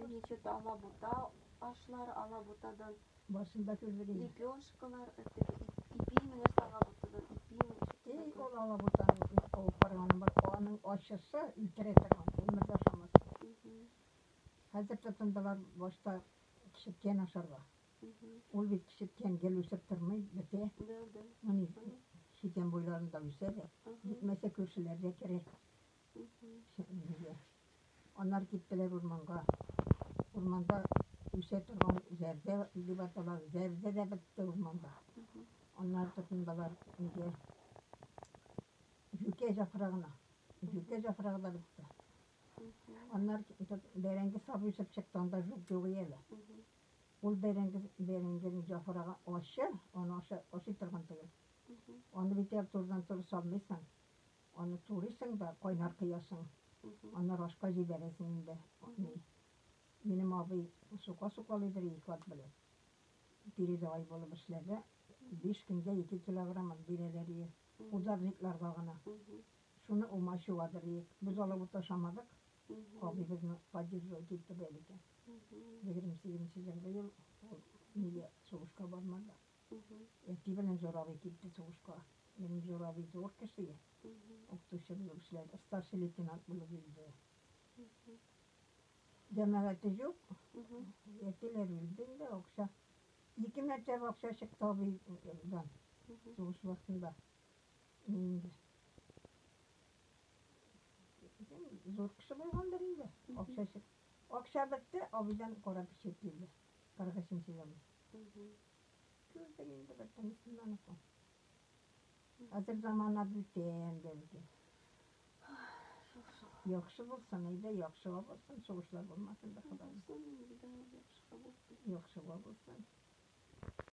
Ничә алабута ашлары, алабутадан Башында күрдек инде. Лепешкалар, теге ипи менә алабутадан, ипи. Эй, ул алабутаны алып барганым бар. Аның ачысы үтерә торган, гомердә ашамассың. Хәзер тотындылар башта кишеткән ашарга. Ул бит кишеткән гел үсеп тормый, бетә. Да, да. Моны читән буйларында үсә дә. Җитмәсә күршеләргә керә. Нигә? Аннары киттеләр урманга. Урманда үсә торган зәрдә дип атала. Зәрдә дә бетте урманда. Аннары тотындылар нигә? Юкә яфрагына. Юкә яфрагы да бетте. Аннары бәрәңге сабы үсеп чыкты, анда жук юк әле. Ул бәрәңгенең яфрагы ачы, аны ашый торган түгел. Аны бит әле турыдан-туры салмыйсың. Аны турыйсың да кайнар коясың. Аннары ашка җибәрәсең инде. Минем абый сука сукалыйдыр ике ат белән. Передовой булып эшләде. 5 көнгә 2 килограмм бирәләр иде. Ударникларга гына. Шуны умач юадыр иек. Без алабута ашамадык. Абый безне поддерживать итте бәлки. 28 елда ел ул нигә сугышка бармады. Әти белән зур абый китте сугышка. Минем зур абый зур кеше. Укытучы булып эшләде. Старший лейтенант булып үлде. Җәмәгате юк. Әтиләр үлде инде, акча. 2 мәртәбә акча чыкты абыйдан. Сугыш вакытында. Инде. Зур кеше булгандыр инде. Акча чыкты. Акча бетте, абыйдан кара печәт килде. 43 елда. Күрдек инде бөтенесеннән соң. Хәзер замана бүтән бәлки. Шул. Яхшы булсын, әйдә, яхшыга булсын, сугышлар булмасын да Ходай. Булсын инде, да, яхшыга булсын. Яхшыга булсын.